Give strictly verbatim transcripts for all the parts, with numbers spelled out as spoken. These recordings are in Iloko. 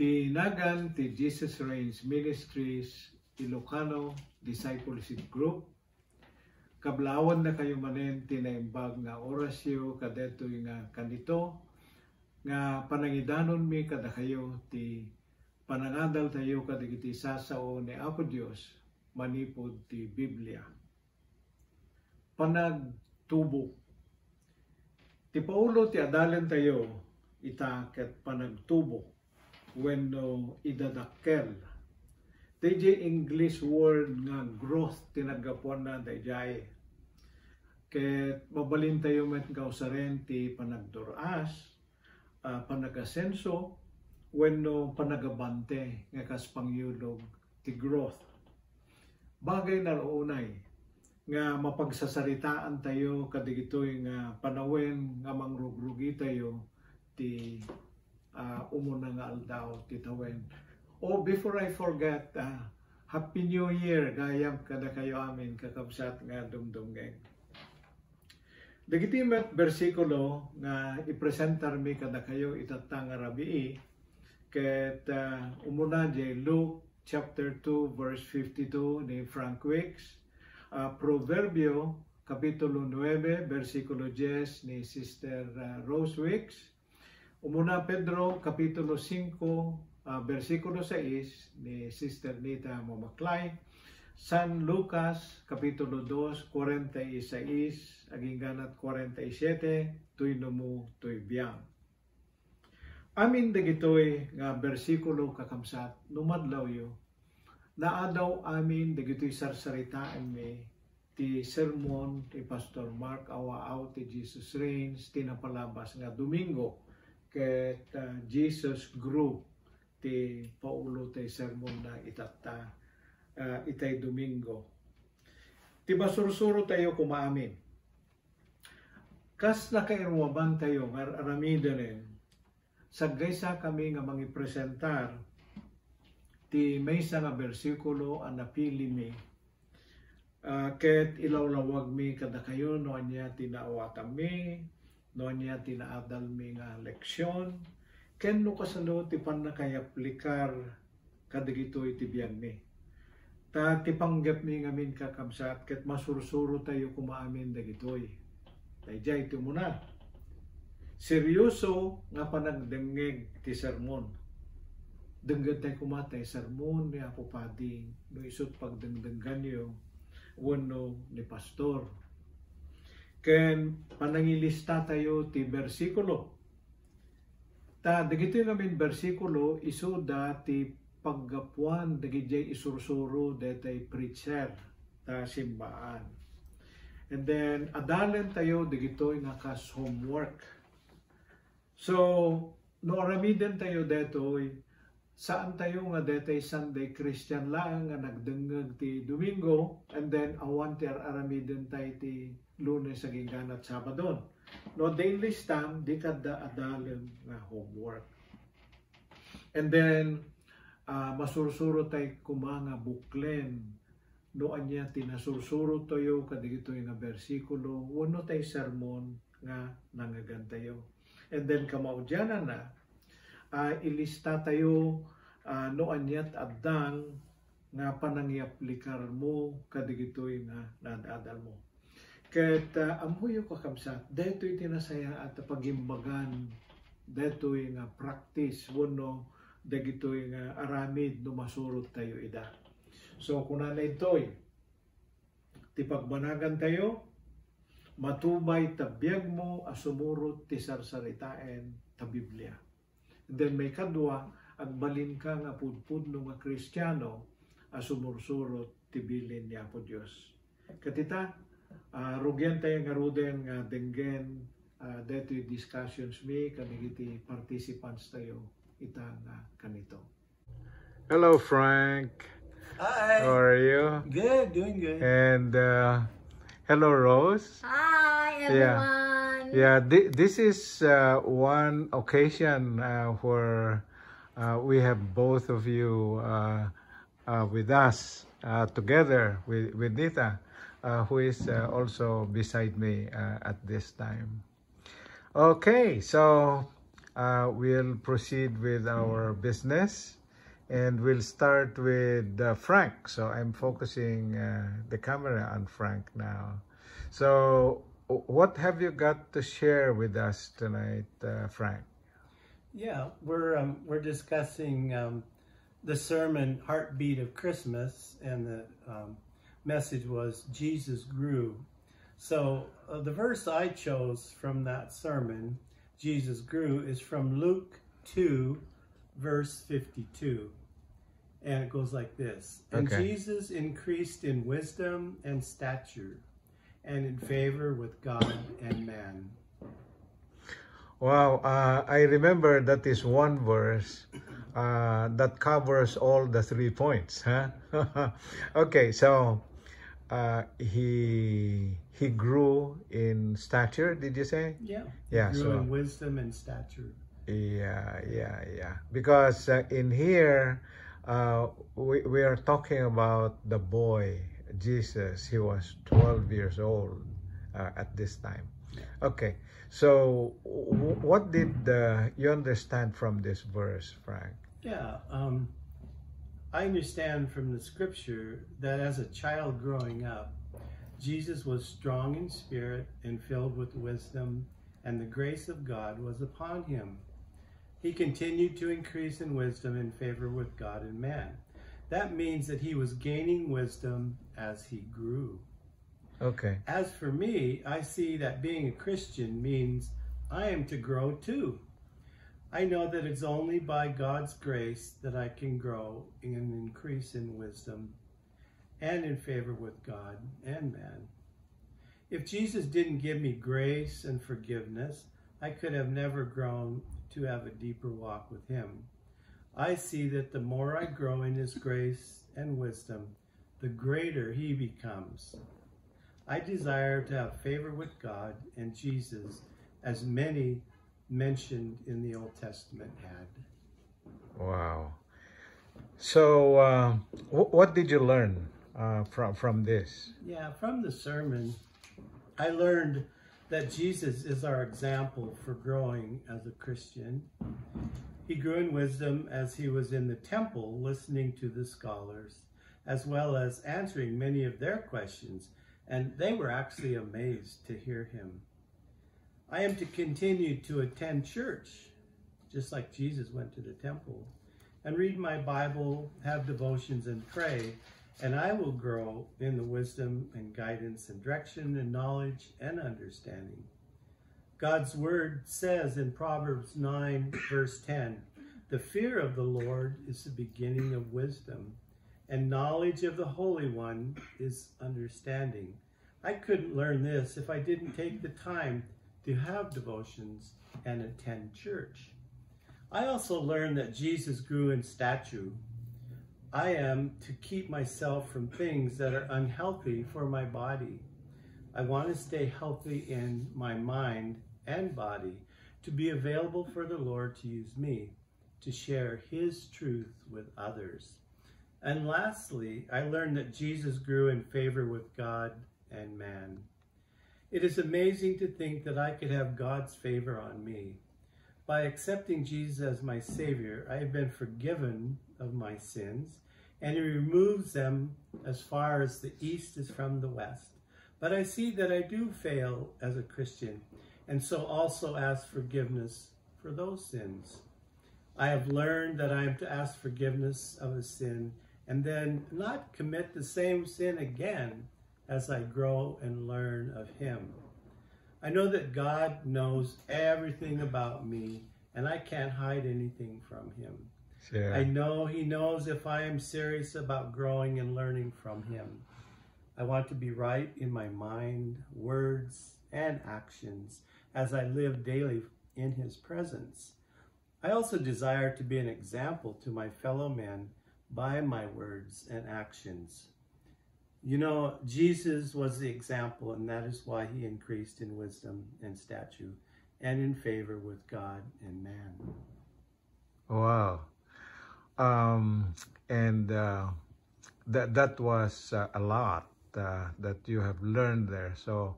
Ti nagan ti Jesus Reigns Ministries Ilocano Discipleship Group, kablaawanna kayo manen ti naimbag nga orasyo kadetoy nga kanito nga panangidanonmi kadakayo ti panangadaltayo kadagiti sasao ni Apo Dios manipud ti Biblia. Panagtubo. Ti Paulo ti adalentayo ita ket panagtubo wenno idadakkel. Dayjay English word nga growth ti naggapuanna dayjay. Ket mabalintayo met nga usaren ti panagdur-as, ah, panagasenso, wenno panagabante nga kas pangyulog ti growth. Bagay na unay nga mapagsasaritaantayo kadagitoy nga panawen nga mangrugrugitayo ti, ah, umuna nga aldaw ti tawen. Oh, before I forget, ah, Happy New Year gayam kadakayo amin, kakabsat nga dumdumngeg. Dagiti met bersikulo nga ipresentarmi kadakayo itatta nga rabii, ket, ah, umuna diay Luke chapter two, verse fifty-two ni Frank Wicks, ah, Proverbio kapitulo nuebe, bersikulo dies ni Sister, ah, Rose Wicks, Umuna Pedro, kapitulo singko, ah, bersikulo sais ni Sister Nita Mamaklay. San Lucas, kapitulo dos, kuarenta y seis, agingganat kuarenta y siete, tuy numo, tuy biang. Amin dagitoy nga bersikulo, kakabsat, no madlawyo, naadaw amin dagitoy sarsaritaenmi ti sermon ni Pastor Mark Awaaw ti Jesus Reigns ti napalabas nga Domingo ket, ah, Jesus Grew ti Paulo ti sermon na itatta, ah, itay Domingo. Ti masursuro tayo kuma amin. Kas nakairuaban tayo nga ar-aramidenen, saggaysa kami nga mangipresentar ti maysa nga bersikulo a napilimi, ah, ket ilawlawagmi kadakayo no ania ti naawatanmi, no ania ti naadalmi nga leksion, ken no kasano ti pannakayaplikar kadagitoy ti biagmi. Ta ti panggepmi ngamin, kakabsat, ket masursurotayo koma amin dagitoy. Daydiay ti umuna. Serioso nga panagdengngeg ti sermon. Denggentay koma tay sermon ni Apo Padi no isut' pagdengdengganyo wenno ni pastor. Ken panangilistatayo ti bersikulo. Ta dagitoy ngamin bersikulo, isuda ti paggapuan dagidiay isursuro daytay preacher ta simbaan. And then, adalentayo dagitoy nga kas homework. So, no aramidentayo daytoy, saantayo nga daytay Sunday Christian laeng nga nagdengngeg ti Domingo, and then awan ti ar-aramidentay ti Lunes agingganat Sabadon. No, daily stam, dika adda adalem nga homework. And then, ah, masursuro tay koma nga buklen no ania ti nasursuro tayo kadagitoy nga bersikulo wenno tay sermon nga nangngegantayo. And then kamaudiananna, ah, ilista tayo, ah, no aniat addang nga panangiaplikarmo kadagitoy nga naad-adalmo. Ket, ah, ammoyo, kakabsat, daytoy ti nasayaat a pagimbagan daytoy nga practice wenno dagitoy nga aramid no masurot tayo ida. So, kunana intoy, ti pagbanagantayo, matubay ta biagmo a sumurot ti sarsaritaen ta Biblia. And then maikadua, agbalinka nga pudpudno nga Kristiano a sumursurot ti bilin ni Apo Dios. Ket ita, ah, rugiantayo ngaruden nga denggen, ah, daytoy discussions mi kadagiti participants tayo ita nga kanito. Hello, Frank. Hi. How are you? Good, doing good. And, uh, hello, Rose. Hi, Yeah. everyone. Yeah, thi- this is, uh, one occasion, uh, where, uh, we have both of you, uh, uh, with us, uh, together with, with Nita, uh, who is, uh, also beside me, uh, at this time. Okay, so Uh, we'll proceed with our business, and we'll start with uh, Frank. So I'm focusing uh, the camera on Frank now. So, w- what have you got to share with us tonight, uh, Frank? Yeah, we're um, we're discussing um, the sermon "Heartbeat of Christmas," and the um, message was "Jesus grew." So uh, the verse I chose from that sermon, "Jesus grew," is from Luke two, verse fifty-two, and it goes like this: "And Okay. Jesus increased in wisdom and stature, and in favor with God and man." Wow, uh, I remember that is one verse uh, that covers all the three points, huh? Okay, so uh, he he grew in stature, did you say? Yeah. Yeah, Grew so- in wisdom and stature. Yeah, yeah, yeah. Because uh, in here, uh, we, we are talking about the boy, Jesus. He was twelve years old uh, at this time. Okay. So, w- what did uh, you understand from this verse, Frank? Yeah, um, I understand from the scripture that as a child growing up, Jesus was strong in spirit and filled with wisdom, and the grace of God was upon him. He continued to increase in wisdom and favor with God and man. That means that he was gaining wisdom as he grew. Okay. As for me, I see that being a Christian means I am to grow too. I know that it's only by God's grace that I can grow and increase in wisdom and in favor with God and man. If Jesus didn't give me grace and forgiveness, I could have never grown to have a deeper walk with him. I see that the more I grow in his grace and wisdom, the greater he becomes. I desire to have favor with God and Jesus as many mentioned in the Old Testament had. Wow. So, uh, w- what did you learn uh, from from this? Yeah, from the sermon, I learned that Jesus is our example for growing as a Christian. He grew in wisdom as he was in the temple listening to the scholars, as well as answering many of their questions, and they were actually amazed to hear him. I am to continue to attend church, just like Jesus went to the temple, and read my Bible, have devotions, and pray, and I will grow in the wisdom and guidance and direction and knowledge and understanding. God's word says in Proverbs nine, verse ten, "The fear of the Lord is the beginning of wisdom, and knowledge of the Holy One is understanding." I couldn't learn this if I didn't take the time to have devotions and attend church. I also learned that Jesus grew in stature. I am to keep myself from things that are unhealthy for my body. I want to stay healthy in my mind and body to be available for the Lord to use me to share his truth with others. And lastly, I learned that Jesus grew in favor with God and man. It is amazing to think that I could have God's favor on me. By accepting Jesus as my Savior, I have been forgiven of my sins, and He removes them as far as the east is from the west. But I see that I do fail as a Christian, and so also ask forgiveness for those sins. I have learned that I am to ask forgiveness of a sin and then not commit the same sin again as I grow and learn of Him. I know that God knows everything about me, and I can't hide anything from Him. Yeah. I know He knows if I am serious about growing and learning from Him. I want to be right in my mind, words, and actions as I live daily in His presence. I also desire to be an example to my fellow men by my words and actions. You know, Jesus was the example, and that is why He increased in wisdom and stature and in favor with God and man. Wow. Um, and uh, that that was uh, a lot uh, that you have learned there. So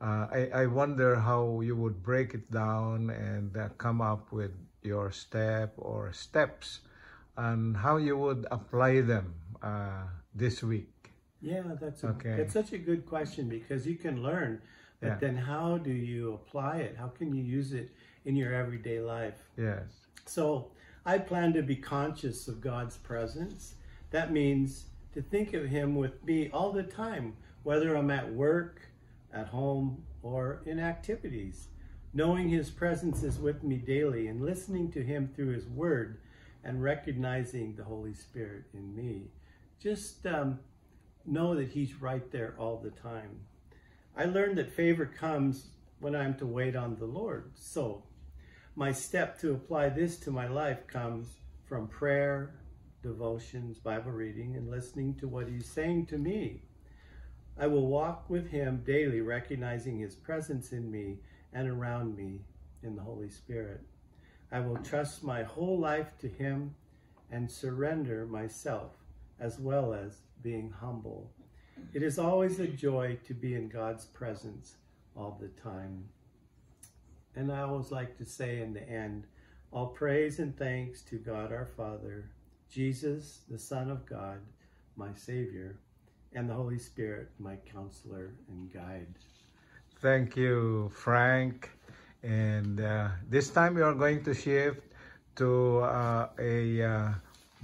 Uh, I, I wonder how you would break it down and uh, come up with your step or steps and how you would apply them uh, this week. Yeah, that's a, okay. That's such a good question, because you can learn, but yeah. Then how do you apply it? How can you use it in your everyday life? Yes. So I plan to be conscious of God's presence. That means to think of Him with me all the time, whether I'm at work, at home, or in activities. Knowing His presence is with me daily and listening to Him through His Word and recognizing the Holy Spirit in me. Just um, know that He's right there all the time. I learned that favor comes when I'm to wait on the Lord. So, my step to apply this to my life comes from prayer, devotions, Bible reading, and listening to what He's saying to me. I will walk with Him daily, recognizing His presence in me and around me in the Holy Spirit. I will trust my whole life to Him and surrender myself, as well as being humble. It is always a joy to be in God's presence all the time. And I always like to say in the end, all praise and thanks to God our Father, Jesus, the Son of God, my Savior, and the Holy Spirit, my counselor and guide. Thank you, Frank. And uh, this time we are going to shift to uh, a uh,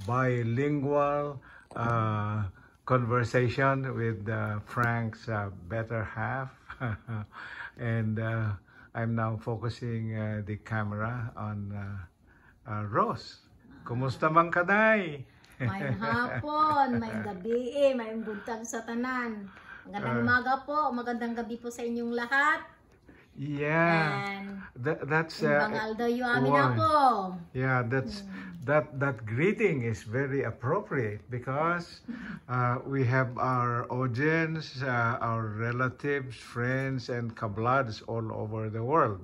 bilingual uh, conversation with uh, Frank's uh, better half. And uh, I'm now focusing uh, the camera on uh, uh, Rose. Kumusta man ka, Day? Maayong hapon, maayong gabii, maayong buntag sa tanan. Magandang Ah. umaga po, magandang gabi po sa inyong lahat. Yeah. And That, that's uh, Imbang aldaw yu amin, one. Apo. Yeah, that's that that greeting is very appropriate because uh, we have our audience, uh, our relatives, friends, and kablads all over the world.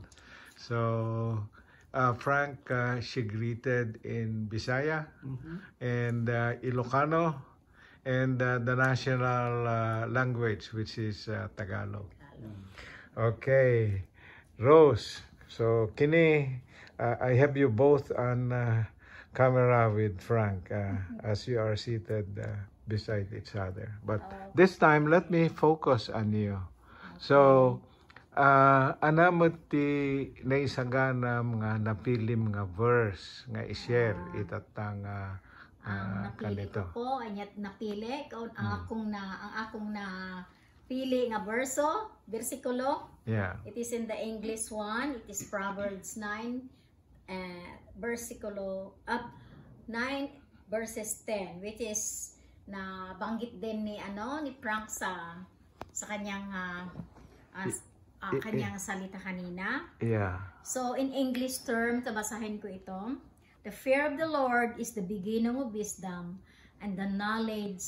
So uh, Frank, uh, she greeted in Bisaya and uh, Ilocano and uh, the national uh, language, which is uh, Tagalog. Okay, Rose. So kini, uh, I have you both on uh, camera with Frank uh, as you are seated uh, beside each other. But this time, let me focus on you. So, uh, ania met ti naisaganam nga napilim nga verse nga i-share itatta nga Ang uh, napili kanito? Ko po, anya napili ko ang akong na ang akong na pili nga verso, bersikulo. Yeah. It is in the English one. It is Proverbs nine, uh, versikulo, uh, nine verses ten, which is na banggit din ni ano ni Frank sa sa kanyang uh, uh, uh, kanyang salita kanina. Yeah. So in English term, tabasahin ko ito. The fear of the Lord is the beginning of wisdom, and the knowledge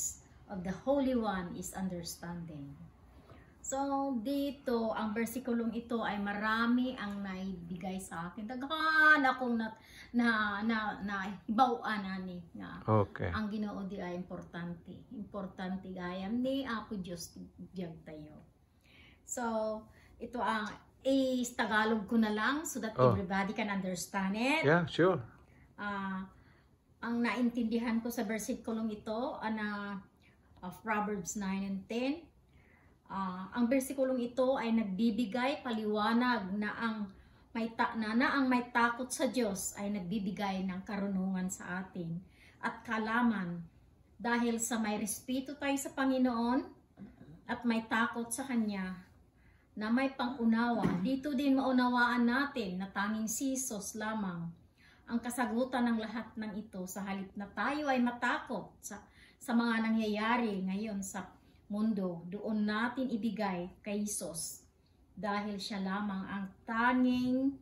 of the Holy One is understanding. So, dito, ang bersikulong ito ay marami ang naibigay sa akin. Daghan akong na, na, na, na hibaw-an ani nga Okay. Ang Ginoo di ay importante. Importante gayam ni Apo Dios ti biag tayo. So, ito ang is Tagalog ko na lang so that Oh. Everybody can understand it. Yeah, sure. Ah, ang naintindihan ko sa bersikulong ito, ana, of Proverbs nine and ten, ah, ang bersikulong ito ay nagbibigay paliwanag na ang may ta- na, na ang may takot sa Diyos ay nagbibigay ng karunungan sa atin at kaalaman dahil sa may respeto tayo sa Panginoon at may takot sa Kanya na may pangunawa. Dito din maunawaan natin na tanging si Jesus lamang ang kasagutan ng lahat ng ito sa halip na tayo ay matakot sa, sa mga nangyayari ngayon sa mundo. Doon natin ibigay kay Jesus dahil siya lamang ang tanging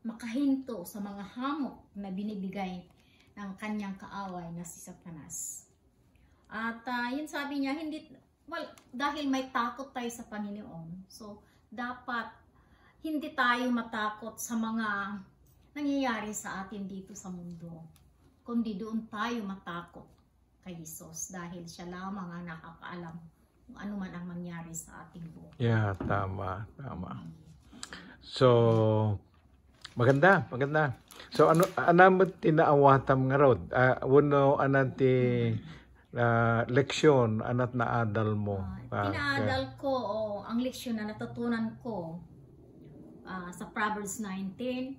makahinto sa mga hamok na binibigay ng kanyang kaaway na si Satanas. At ah, yun sabi niya, hindi, well, dahil may takot tayo sa Panginoon, so dapat hindi tayo matakot sa mga nangyayari sa atin dito sa mundo, kundi doon tayo matakot kay Jesus dahil siya lamang ang nakakaalam Ano man ang mangyari sa ating buhay. Yeah, tama, tama. So, maganda, maganda. So, ano, ano met ti naawatam ngarud? Ah, wenno ano ti ah, leksyon, ano ti naadal mo? Ah, tinaadal ko, o ang leksyon na natutunan ko ah, sa Proverbs nineteen,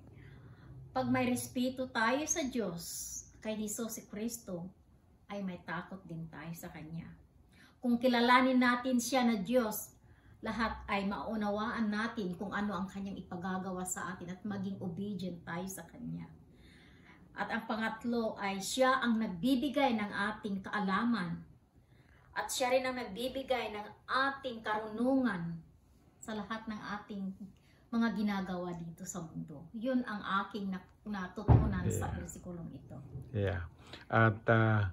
pag may respeto tayo sa Diyos, kay Jesus Kristo, ay may takot din tayo sa Kanya. Kung kilalanin natin siya na Diyos, lahat ay maunawaan natin kung ano ang kanyang ipagagawa sa atin at maging obedient tayo sa kanya. At ang pangatlo ay siya ang nagbibigay ng ating kaalaman. At siya rin ang nagbibigay ng ating karunungan sa lahat ng ating mga ginagawa dito sa mundo. Yun ang aking na- natutunan sa Yeah. bersikulong ito. Yeah. At ah,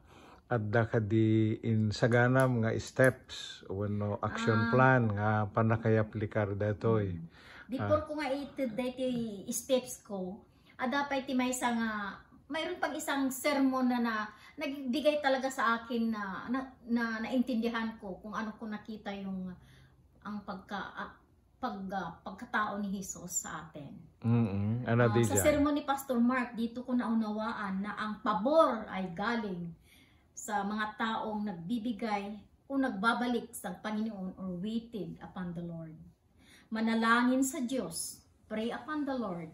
adda kadi insaganam nga steps wenno action Ah. plan nga pannakayapplikar daytoy. Before ko nga ited daytoy steps ko, adda pay ti maysa nga, mayroon pang isang sermon na, na nagbigay talaga sa akin na, na, na naintindihan ko kung ano ko nakita yung ang pagka ah, pag ah, pagkatao ni Jesus sa atin. Mm-mm. Ano Ah, di sa dyan? sermon ni Pastor Mark, dito ko naunawaan na ang pabor ay galing sa mga taong nagbibigay o nagbabalik sa Panginoon or waited upon the Lord. Manalangin sa Diyos, pray upon the Lord.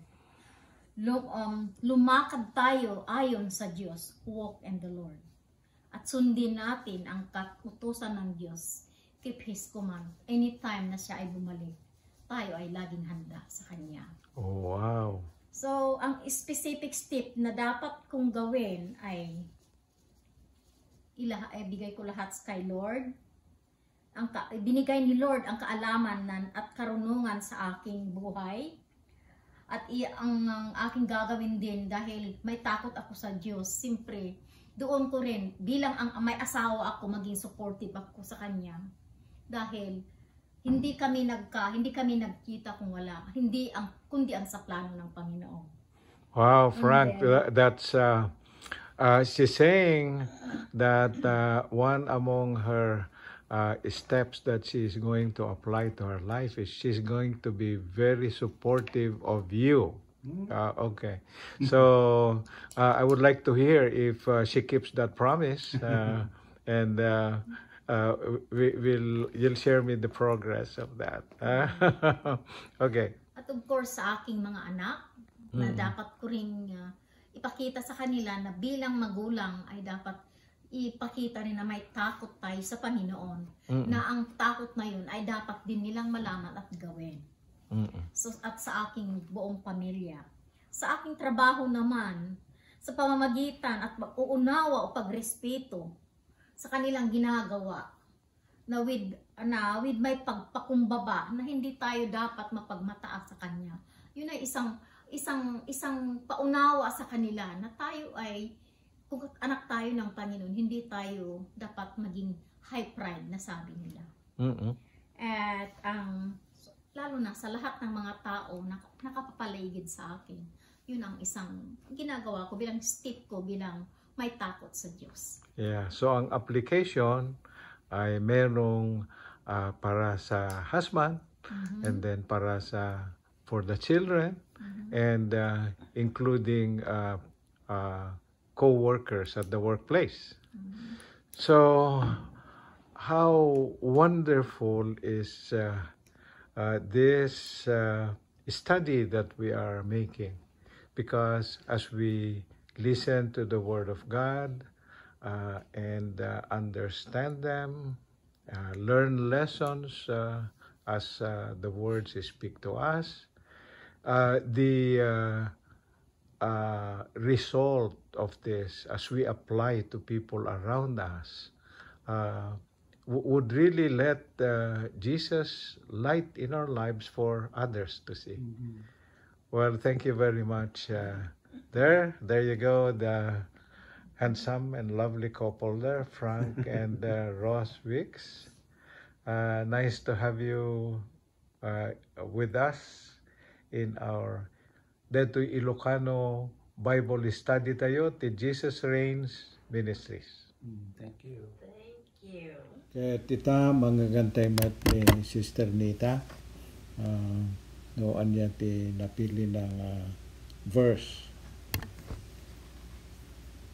Lu- um, lumakad tayo ayon sa Diyos, walk in the Lord. At sundin natin ang kautusan ng Diyos, keep His command. Anytime na siya ay bumalik, tayo ay laging handa sa Kanya. Oh, wow. So, ang specific step na dapat kong gawin ay ila ay bigay ko lahat kay Lord. Ang ka, binigay ni Lord ang kaalaman nan, at karunungan sa aking buhay. At i, ang, ang aking gagawin din dahil may takot ako sa Diyos. Siyempre, doon ko rin bilang ang may asawa ako, maging supportive ako sa kanya. Dahil hindi kami nagka hindi kami nagkita kung wala hindi ang kundi ang sa plano ng Panginoon. Wow, Frank, Amen. tha- that's uh, uh, she's saying that uh, one among her uh, steps that she is going to apply to her life is she's going to be very supportive of you. Uh, okay. So uh, I would like to hear if uh, she keeps that promise uh, and uh, uh, we, will you'll share me the progress of that. Uh, okay. At of course sa aking mga anak na Mm. dapat ko ring ah, ipakita sa kanila na bilang magulang ay dapat ipakita rin na may takot tayo sa Panginoon, Mm. na ang takot na yun ay dapat din nilang malaman at gawin. Mm-mm. So, at sa aking buong pamilya. Sa aking trabaho naman, sa pamamagitan at pag-uunawa o pagrespeto sa kanilang ginagawa, na with na with may pagpakumbaba na hindi tayo dapat mapagmataas sa kanya. Yun ay isang isang isang paunawa sa kanila na tayo ay kung anak tayo ng Panginoon, hindi tayo dapat maging high pride na sabi nila. Mm-mm. At ang lalo na sa lahat ng mga tao na nakapapaligid sa akin, yun ang isang ginagawa ko bilang step ko bilang may takot sa Diyos. Yeah. So ang application ay merong ah, para sa husband Mhm. and then para sa for the children Mhm. and uh, including uh, uh, co-workers at the workplace. Mhm. So how wonderful is uh, uh, this uh, study that we are making, because as we listen to the Word of God uh, and uh, understand them, uh, learn lessons uh, as uh, the words speak to us, uh, the uh, uh, result of this as we apply to people around us uh, w- would really let uh, Jesus light in our lives for others to see. Well, thank you very much. Uh, there, there you go, the handsome and lovely couple there, Frank and uh, Ross Wicks. Uh, nice to have you uh, with us in our detoy Ilocano Bible study tayo ti Jesus Reigns Ministries. Mm, thank you. Thank Ket ita, mangngegantay met ni Sister Nita, ah, no ania ti napilina nga verse.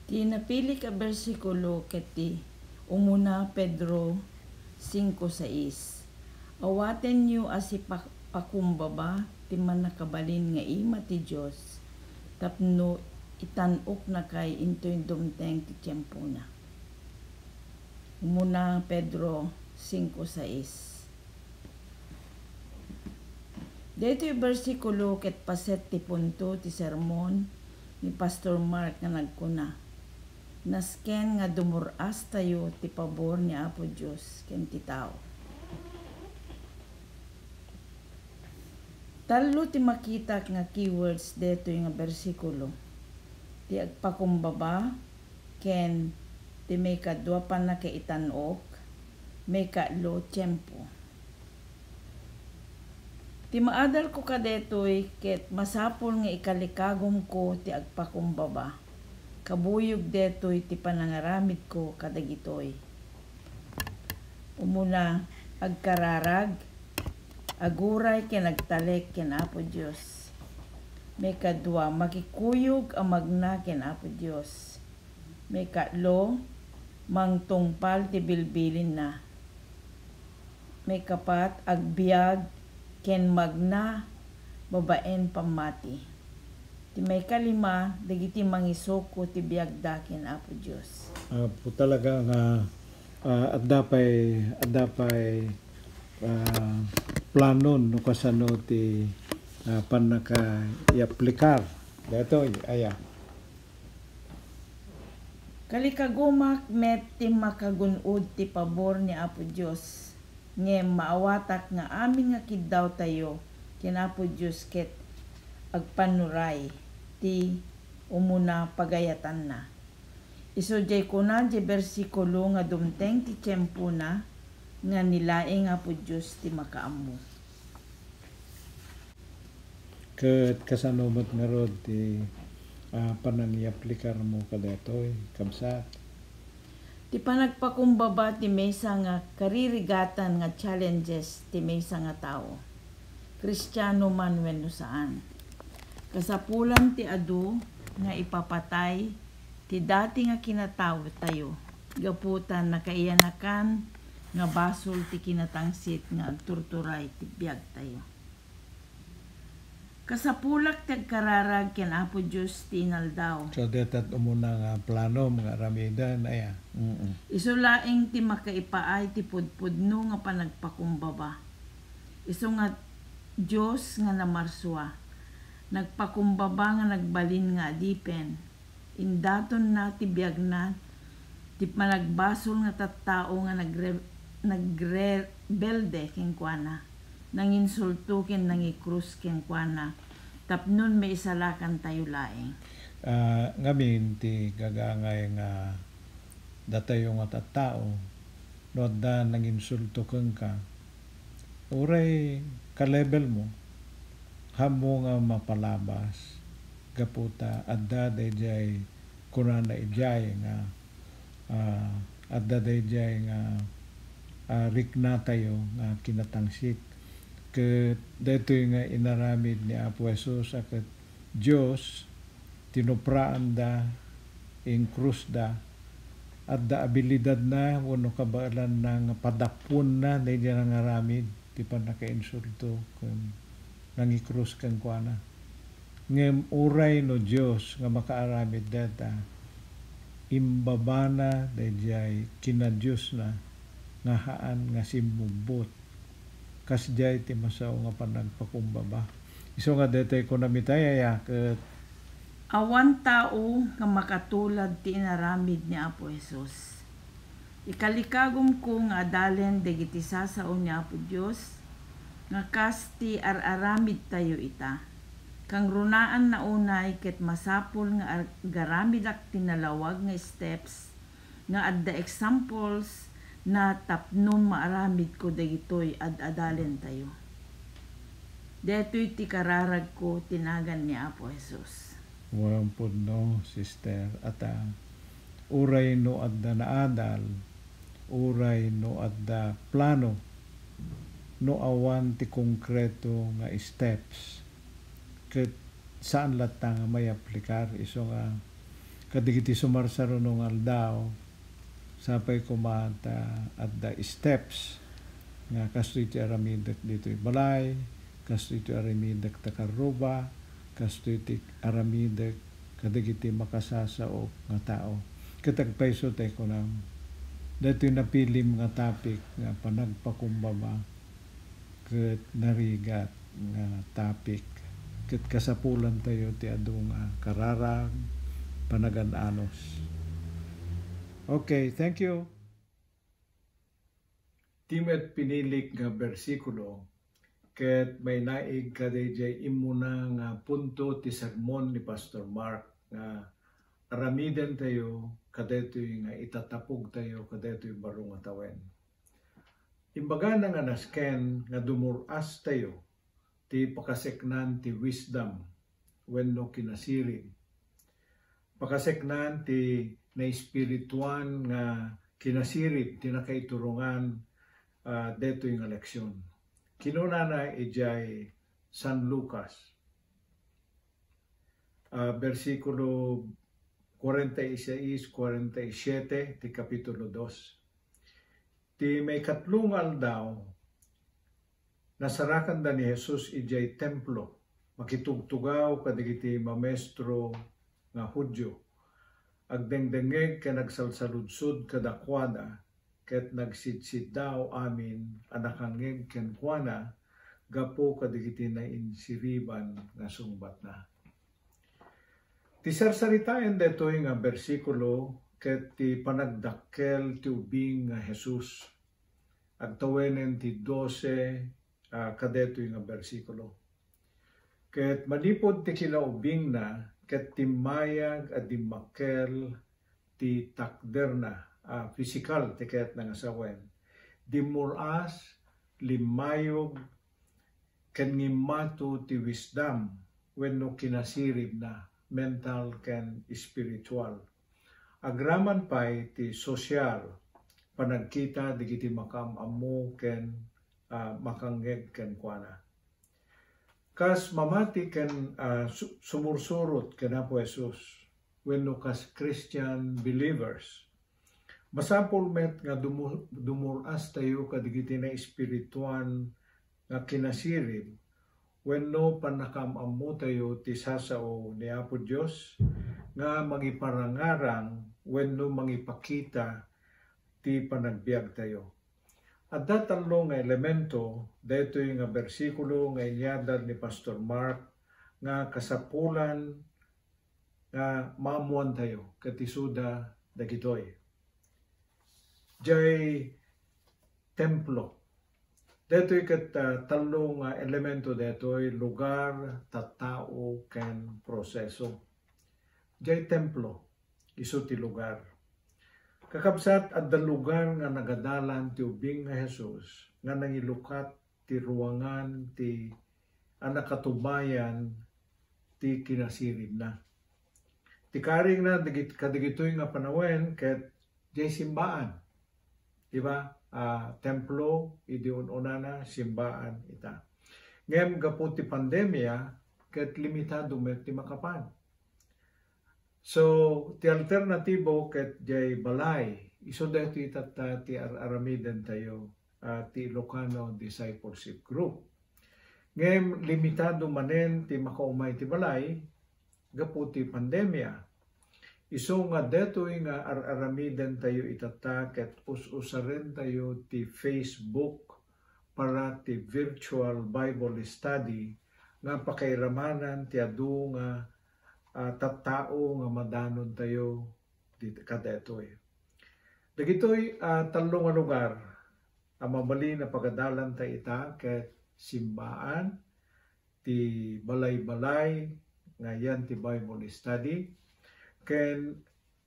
Ti napilik a bersikulo ket ti umuna Pedro singko sais. Awatenyo a sipakumbaba ti mannakabalin nga ima ti Dios tapno itan-oknakay intoy dumteng ti tiempona. Umuna Pedro singko sais. Daytoy bersikulo ket paset ti punto ti sermon ni Pastor Mark nga nagkuna, "Nasken nga dumur-astayo ti pabor ni Apo Dios ken ti tao." Tallo ti makitak nga keywords daytoy nga bersikulo: ti agpakumbaba, ken ti maikadua, pannakaitan-ok, maikatlo, tiempo. Ti maadalko kadaytoy ket masapul nga ikalikagumko ti agpakumbaba. Kabuyog daytoy ti panangaramidko kadagitoy. Umuna, agkararag, aguray ken agtalek ken Apo Dios. Maikadua, makikuyog a magna ken Apo Dios. Maikatlo, mangtungpal ti bilbilinna. Maikapat, agbiag ken magna babaen pammati. Ti maikalima, dagiti mangisuko ti biagda ken Apo Dios. Apo talaga nga, ah, adda pay, adda pay, ah, planon no kasano ti, ah, pannakaiaplikar. Daytoy, aya. Kalikagumak met ti makagun-od ti pabor ni Apo Dios, ngem maawatak nga amin nga kiddawtayo ken Apo Dios ket agpannuray ti umuna pagayatanna. Isu diay kuna diay bersikulo nga dumteng ti tiempona nga ni laeng Apo Dios ti makaammo. Ket kasano met ngarud ti, ah, panangiaplikarmo kadaytoy, kabsat? Ti panagpakumbaba ti maysa nga karirigatan nga challenges ti maysa nga tao, Kristiano man wenno saan. Kasapulan ti adu nga ipapatay ti dati nga kinataotayo gapu ta nakaiyanakan nga basol ti kinatangsit nga agturturay ti biagtayo. Kasapulak ti agkararag ken Apo Dios ti inaldaw. So, dayta ti umuna nga planom nga aramiden, aya. Mm-mm. Isu laeng ti makaipaay ti pudpudno nga panagpakumbaba. Isu nga Dios nga namarsua, nagpakumbaba nga nagbalin nga adipen. Indatonna ti biagna ti managbasol nga tattao nga nagre-, nagrebelde kenkuana, nanginsulto ken nangikrus kenkuana, tapno maisalakantayo laeng. Ah, ngamin ti gagangay nga datayo nga tattao, no adda nanginsulto kenka, uray ka-level mo, haanmo nga mapalabas, gapu ta adda daydiay kunana idiay nga, ah, adda daydiay nga, ah, riknatayo nga kinatangsit. Ket daytoy nga inaramid ni Apo Jesus a ket Dios, tinupraanda, inkrusda, adda abilidadna wenno kabaelanna nga padapuenna daydiay nangaramid ti pannakainsulto ken nangikrus kenkuana. Ngem uray no Dios nga makaaramid dayta, imbabana daydiay kinadiosna nga haan nga simmubbot. Kasdiay ti masao nga panagpakumbaba. Isu nga daytoy kunami tay, aya ket awan tao nga makatulad ti inaramid ni Apo Jesus. Ikalikagumko nga adalen dagiti sasao ni Apo Dios nga kas ti ar-aramidtayo ita. Kangrunaanna unay ket masapul nga ar-, agaramidak ti nalawag nga steps nga adda examples na tapno maaramidko dagitoy ad-adalentayo. Daytoy ti kararagko ti nagan ni Apo Jesus. Wen pudno, sister, ata, uray no adda naadal, Uray no adda plano, no awan ti konkreto nga steps, ket saan latta nga maiaplikar isu nga kadagiti sumarsaruno nga aldaw, sapay koma ta adda steps nga kastoy ti aramidek ditoy balay, kastoy ti aramidek ta karruba, kastoy ti aramidek kadagiti makasasao nga tao. Ket agpayso tay kunam, daytoy napilim nga topic nga panagpakumbaba ket narigat nga topic. Ket kasapulantayo ti adu nga kararag, panagan-anos. Okay, thank you. Ti met pinilik nga bersikulo ket mainaig kadaydiay immuna nga punto ti sermon ni Pastor Mark nga aramidentayo kadaytoy nga itatapogtayo kadaytoy baro nga tawen. Imbagana nga nasken nga dumur-astayo ti pakaseknan ti wisdom wenno kinasirib. Pakaseknan ti naespirituan nga kinasirib ti nakaiturongan, ah, detoy nga leksion. Kinunana idiay San Lucas, ah, bersikulo kwarenta y seis, kwarenta y siete ti kapitulo dos. Ti maikatlo nga aldaw, nasarakanda ni Jesus idiay templo, makitugtugaw kadagiti mamaestro nga Judio. Agdengdengngeg ken agsalsaludsod kadakuada, ket nagsidsiddaaw amin a nakangngeg kenkuana gapu kadagiti nainsiriban nga sungbatna. Ti sarsaritaen daytoy nga bersikulo ket ti panagdakkel ti ubing nga Jesus. Agtawenen ti dose, ah, kadaytoy nga bersikulo. Ket manipud ti kinaubingna, ket timmayag a dimmakkel ti takderna, ah, pisikal ti kayatna nga sawen. Dimmur-as, limmayog, ken ngimmato ti wisdom wenno kinasiribna, mental ken espiritual. Agraman pay ti sosial, panagkita dagiti makaam-ammo ken, ah, makangngeg kenkuana. Kas mamati ken, ah, su-, sumursurot ken Apo Jesus wenno kas Christian believers, masapul met nga dumu-, dumur-astayo kadagiti naespirituan nga kinasirib wenno pannakaam-ammotayo ti sasao ni Apo Dios nga mangiparangarang wenno mangipakita ti panagbiagtayo. Adda tallo nga elemento daytoy nga bersikulo nga inyadal ni Pastor Mark nga kasapulan nga maammoantayo ket isuda dagitoy. Diay templo. Daytoy ket, ah, tallo nga elemento daytoy: lugar, tattao, ken proseso. Diay templo, isu ti lugar. Kakabsat, adda lugar nga nagadalan ti ubing nga Jesus nga nangilukat ti ruangan ti a nakatumayan ti kinasiribna. Ti karingna dagit-, kadagitoy nga panawen ket diay simbaan. Di ba? Ah, templo, idi un-unana, simbaan ita. Ngem gapu ti pandemia, ket limitado met ti makapan. So, ti alternatibo ket diay balay, isu daytoy tatta ti ar-aramidentayo, ah, ti Ilocano Discipleship Group. Ngem limitado manen ti makaumay ti balay gapu ti pandemia. Isu nga daytoy nga ar-aramidentayo itatta ket us-usarentayo ti Facebook para ti virtual Bible study nga pakairamanan ti adu nga, ah, tattao nga madanontayo di-, kadaytoy. Dagitoy, ah, tallo nga lugar a mabalin a pagadalanta ita ket simbaan, ti balay-balay nga yan ti Bible study, ken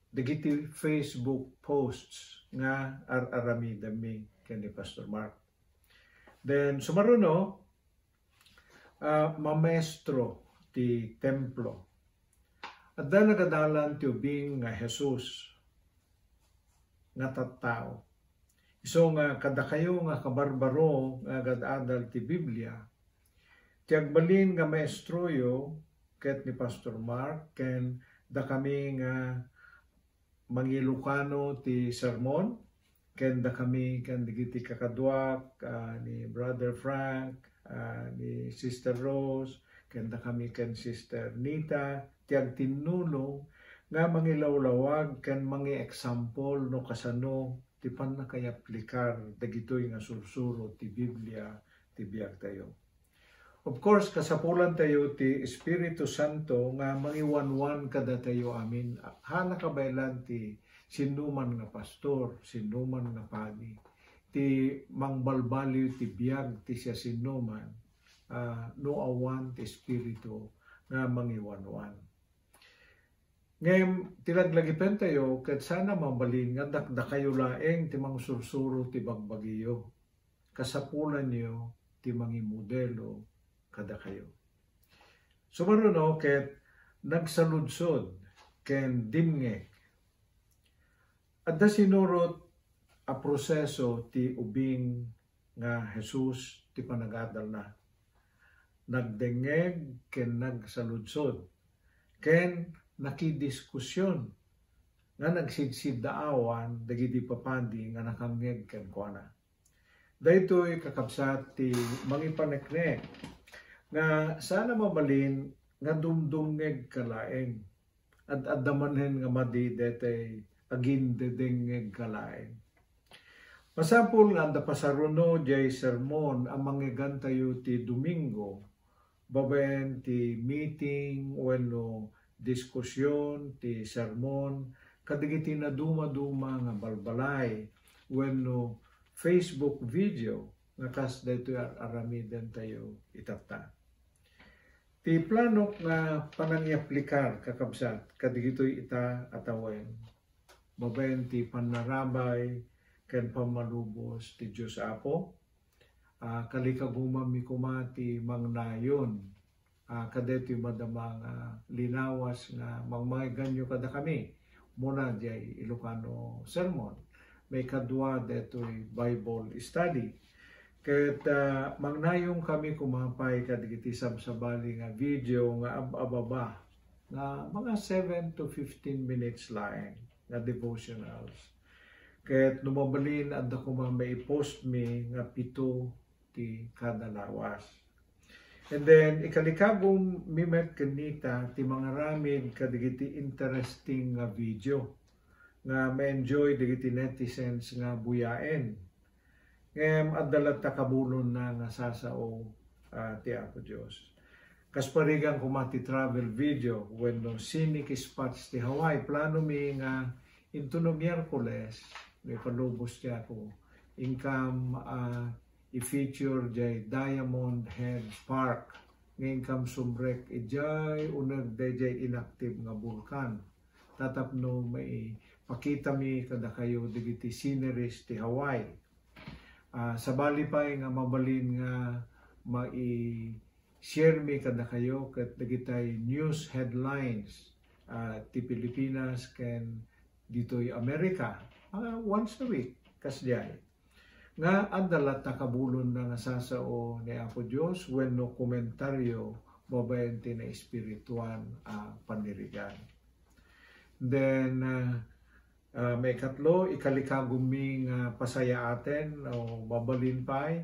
dagiti Facebook posts nga ar-aramidenmi ken ni Pastor Mark. Then, sumaruno, ah, mamaestro ti templo. Adda nagadalan ti ubing nga Jesus nga tattao. Isu nga kadakayo nga kabarbaro nga agad-adal ti Biblia, ti agbalin nga maestroyo ket ni Pastor Mark ken dakami nga mangilokano ti sermon, ken dakami ken dagiti kakaduak, ah, ni Brother Frank, ah, ni Sister Rose, ken dakami ken Sister Nita, ti agtinnulong nga mangilawlawag ken mangieksampol no kasano ti pannakayaplikar dagitoy nga sursuro ti Biblia ti biagtayo. Of course, kasapulantayo ti Espiritu Santo nga mangiwanwan kadatayo amin. Haan a kabaelan ti sinnoman nga pastor, sinnoman nga padi, ti mangbalbaliw ti biag ti siasinoman, ah, no awan ti Espiritu nga mangiwanwan. Ngem ti laglagipentayo ket saan a mabalin nga dakdakayo laeng ti mangsursuro ti bagbagiyo. Kasapulanyo ti mangimodelo kadakayo. Sumaruno ket nagsaludsod ken dimngeg. Adda sinurot a proseso ti ubing nga Jesus ti panagadalna. Nagdengngeg ken nagsaludsod, ken nakidiskusyon nga nagsidsiddaawan dagiti papadi nga nakangngeg kenkuana. Daytoy, kakabsat, ti mangipaneknek nga saan a mabalin nga dumdumngegka laeng. Ad-adda manen nga madi daytoy agindedengngegka laeng. Masapul nga adda pasaruno diay sermon a mangngegantayo ti Domingo, babaen ti meeting wenno diskusyon ti sermon kadagiti nadumaduma nga balbalay wenno Facebook video nga kas daytoy ar-aramidentayo itatta. Ti planok nga panangiaplikar, kakabsat, kadagitoy ita a tawen, babaen ti pannarabay ken pammalubos ti Dios Apo, ah, kalikagumanmi koma ti mangnayon, ah, kadaytoy madama nga linawas nga mangmangeganyo kadakami. Muna diay Ilocano sermon, maikadua daytoy Bible study. Ket, ah, mangnayonkami koma pay kadagiti sabsabali nga video nga ab-ababa nga mga seven to fifteen minutes laeng nga devotionals. Ket no mabalin, adda koma maipost mi nga pito ti kada lawas. And then, ikalikagummi met ken Nita ti mangaramid kadagiti interesting nga video nga ma-enjoy dagiti netizens nga buyaen. Ngem adda latta kabulonna nga sasao, ah, ti Apo Dios. Kas parigan koma ti travel video wenno scenic spots ti Hawaii, planomi nga intono Miyerkules, no ipalubos ti Apo, inkam, ah, i-feature diay Diamond Head Park nga inkam sumrek idiay uneg daydiay inactive nga bulkan. Ta tapno maipakitami kadakayo dagiti sceneries ti Hawaii. Ah, sabali pay nga mabalin nga mai-share mi kadakayo ket dagitay news headlines, ah, ti Pilipinas ken ditoy Amerika, mga once a week, kasdiay. Nga adda latta kabulonna nga sasao ni Apo Dios wenno komentario babaen ti naespirituan a panirigan. Then, ah, ah, maikatlo, ikalikagummi nga pasayaaten, o mabalin pay,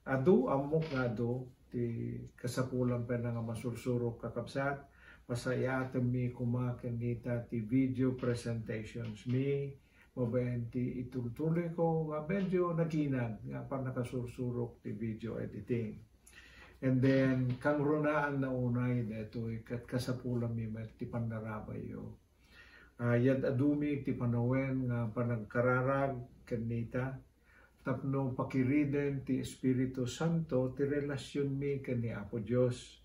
adu, ammok nga adu, ti kasapulan pay nga masursurok, kakabsat, pasayaatenmi koma ken Nita ti video presentations mi, babaen ti itultuloyko nga medyo naginad nga pannakasursurok ti video editing. And then, kangrunaanna unay daytoy ket kasapulanmi met ti pannarabayyo. Ah, yad-adumi ti panawen nga panagkararag ken Nita tapno pakiriden ti Espiritu Santo ti relasionmi ken ni Apo Dios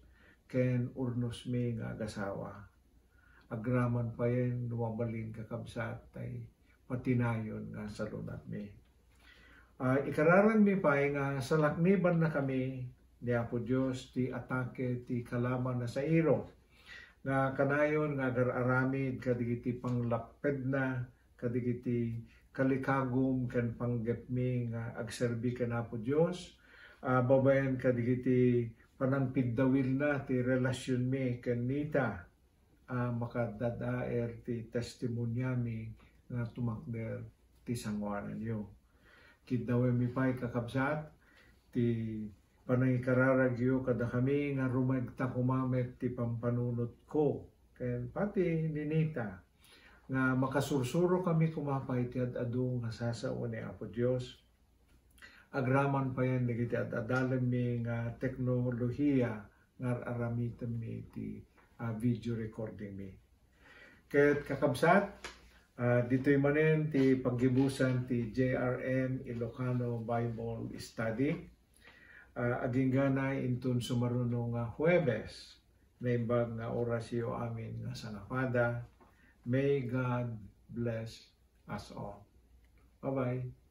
ken urnosmi nga agasawa. Agraman payen no mabalin, kakabsat, tay patinayon nga salunatmi. Ah, ikararagmi pay nga salaknibannakami ni Apo Dios ti atake ti kalaban a sairo nga kanayon nga agar-aramid kadagiti panglappedna kadagiti kalikagum ken panggepmi nga agserbi ken Apo Dios, a, babaen kadagiti panangpiddawilna ti relasionmi ken Nita, a, makadadaer ti testimoniami nga tumakder ti sangoananyo. Kiddawemmi pay, kakabsat, ti panangikararagyo kadakami nga rumegta koma met ti pampanunotko ken pati ni Nita, nga makasursuro kami koma pay ti ad-adu nga sasao ni Apo Dios, agraman payen dagiti ad-adalemmi nga teknolohiya nga ar-aramitemmi ti, a, video recordingmi. Ket, kakabsat, a, ditoy manen ti paggibusan ti J R M Ilocano Bible Study. A, agingganay inton sumaruno nga Huwebes, naimbag nga orasyo amin nga sangapada. May God bless us all. Bye-bye.